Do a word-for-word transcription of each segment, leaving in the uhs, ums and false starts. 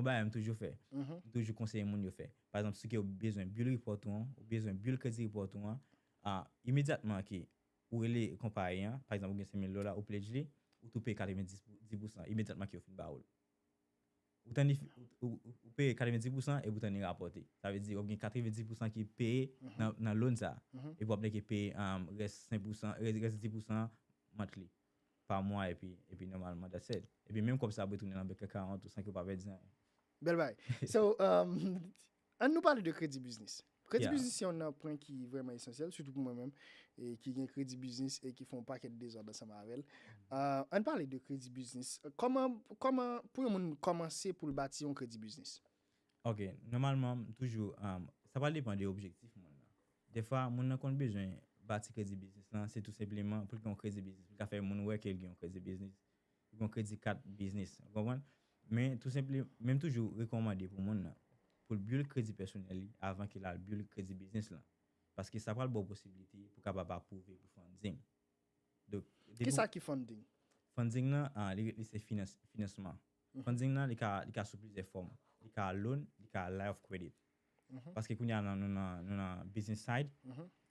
Yon bagay m toujou fè. M toujou konseye moun yo fè. Pa egzanp, si ke ou bezwen build report ou an, ou bezwen build kredi report ou an, a, imedyatman ke ou rele konpayi an, pa egzanp, ou gen senk mil dola, ou pledge li, ou tou peye katrevenndis pou san imedyatman ke yo fin ba ou l. Ou tann li, ou, ou, ou peye katrevenndis pou san e ou tann li rapòte. Sa vle di, w ap gen katrevenndis pou san ki peye nan, nan loan sa. Epi w ap nèke peye um, rès senk pou san, rès, rès dis pou san monthly pa mwa, epi, epi nòmalman, that's it. Epi menm kòb sa ap retounen nan bank account ou san ke w pa pèdi anyen. Bèl bagay. So, um, ann nou pale de kredi biznis. Kredi biznis se yon nan pwen ki vrèman esansyèl, sitou pou mwen menm, e ki gen kredi biznis e ki fè yon pakèt dezòd ansanm avè l. Uh, ann pale de kredi biznis. Kòman, kòman pou yon moun kòmanse pou l bati yon kredi biznis? Ok, nòmalman, m toujou, um, sa pral depann de objektif moun nan. Defwa, moun nan konn bezwen bati kredi biznis lan, se tou senpleman pou l gen yon kredi biznis, pou l ka fè moun wè ke l gen yon kredi biznis, pou l gen yon kredi kat biznis, ou konprann? Men tou senpleman, men m toujou rekòmande pou moun nan, pou l build kredi pèsonèl li avan ke l al build kredi biznis lan. Paske sa pral ba w posiblite pou w kapab apwouve pou funding. Donk, Kisa ki funding? Funding nan, ah, li, li se finans, finansman. Funding nan, li ka, li ka sou plizyè fòm. Li ka loan, li ka line of credit. Paske kounye a nan, nou nan, nou nan business side,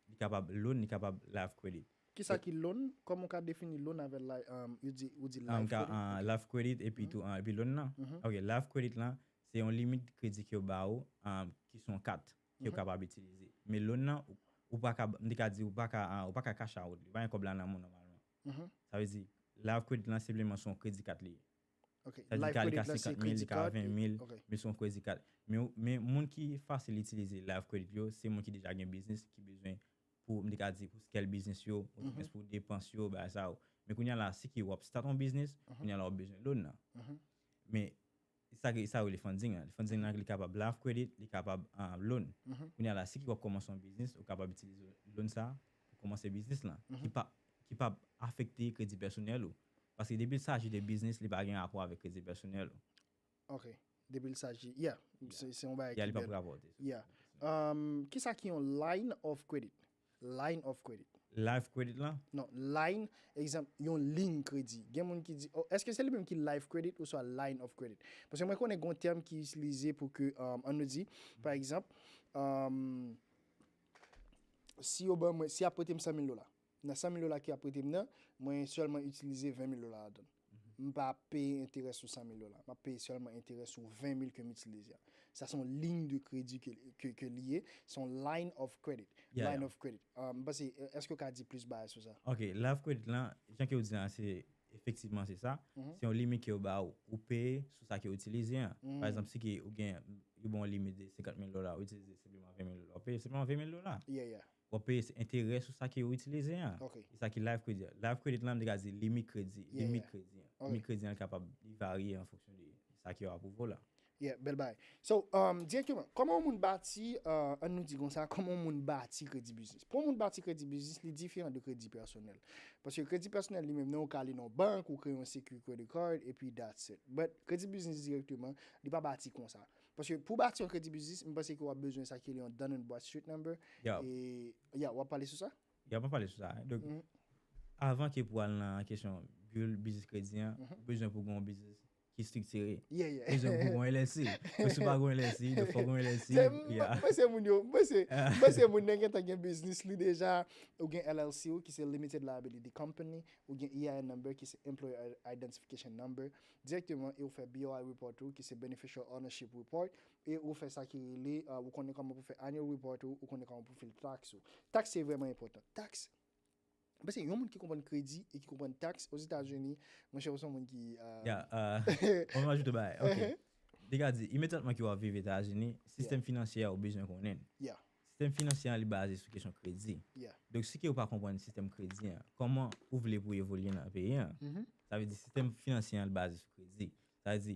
li kapab loan, li kapab line of credit. Kisa ki loan? Kòman w ka defini loan avè li, um, ou di, ou di line of credit? Line of credit epi tou, ah, epi loan nan. Ok, line of credit lan, se yon limit kredi ke yo ba ou, um, ki se yon kat ke w kapab itilize. Men loan nan, ou, ou pa ka, m te ka di, ou pa ka, ah, ou pa ka cash out li. Ou pa gen kòb la nan men w nòmalman. Sa vle di, line of credit lan senpleman se yon kredi kat li ye. Ok, line of credit lan se kredi kat. Li ka ven mil, men se yon kredi kat. Men, men moun ki fasil itilize line of credit yo, se moun ki deja gen biznis, ki bezwen pou, m te ka di, pou scale biznis yo, ou pou depans yo, bagay sa yo. Men kounye a la, si ke w ap start yon biznis, kounye a la w ap bezwen loan nan. Men sa ke, sa yo rele funding an. Funding lan, li kapab line of credit, li kapab, ah, loan. Kounye a la, si ke w ap kòmanse yon biznis, ou kapab itilize loan sa pou kòmanse biznis lan. Ki pa, ki pa afekte kredi pèsonèl ou. Paske depi l saji de biznis, li pa gen rapò avèk kredi pèsonèl ou. Ok. Depi l saji, yeah. Se, se yon bagay ki bèl. Yeah, li p ap rapòte. Yeah. Um, kisa ki yon line of credit? Line of credit. Line of credit lan? Non, line, egzanp, yon liy kredi. Gen moun ki di, oh, èske se li menm ki line of credit oswa line of credit? Paske mwen konnen gen yon tèm ki itilize pou ke, um, ann nou di, pa egzanp, um, si yo ban mwen, si y ap prete m san mil dola, nan san mil dola ke y ap prete m nan, mwen sèlman itilize ven mil dola ladan l. M pa peye enterè sou san mil dola. M ap peye sèlman enterè sou ven mil ke m itilize a. Sa se yon liy de kredi ke, ke, ke li ye. Se yon line of credit. Line of credit. Ah, m panse, èske w ka di plis bagay sou sa? Ok, line of credit lan, jan ke w di an, se efektivman se sa. Se yon limit ke yo ba ou. Ou peye sou sa ke w itilize an. Pa egzanp, si ke ou gen, yo ba w yon limit de senkant mil dola, ou itilize senpleman ven mil dola. Ou peye senpleman ven mil dola. Yeah, yeah. W ap peye enterè sou sa ke ou itilize an. Ok. E sa ki line of credit. Line of credit lan, m te ka di limit kredi. Limit kredi an. Limit kredi an kapab li varye an fonksyon de sa ke yo apwouve w la. Yeah, bèl bagay. So, um, direkteman, kòman yon moun bati, uh, ann nou di konsa, kòman yon moun bati kredi biznis? Pou yon moun bati kredi biznis, li diferan de kredi pèsonèl. Paske kredi pèsonèl li menm, nan ou ka ale nan yon bank, ou kreye yon secure credit card, epi that's it. But kredi biznis direkteman, li pa bati konsa. Paske pou bati yon kredi biznis, m panse ke w ap bezwen sa ki rele yon Dun and Bradstreet number. E, yeah, w ap pale sou sa? Y ap pale sou sa. Donk, avan ke pou al nan kesyon build biznis kredi an, ou bezwen pou gen yon biznis ki estriktire. Ou bezwen pou gen yon L L C. Donk, si w pa gen yon L L C, donk fò w gen yon L L C. Mwen se moun yo, mwen se, mwen se moun nan gentan gen biznis li deja, ou gen L L C ou ki se Limited Liability Company, ou gen E I N number ki se Employer Identification Number, direkteman e ou fè B O I report ou ki se Beneficial Ownership Report, e ou fè sa ki rele, uh, ou konnen kòman pou fè annual report ou, ou konnen kòman pou file tax ou. Tax se vrèman enpòtan. Tax, paske yon moun ki konprann kredi e ki konprann tax Ozetazini, monchè, ou se yon moun ki, uh, yeah, uh, mwen ajoute bagay. Ok. Deja di, imedyatman ke w ap viv Etazini, sistèm finansyè a ou bezwen konnen. Yeah. Sistèm finansyè an li baze sou kesyon kredi. Yeah. Donk, si ke ou pa konprann sistèm kredi an, kòman ou vle pou evolye nan peyi an? Sa vle di, sistèm finansyè an li baze sou kredi. Sa vle di,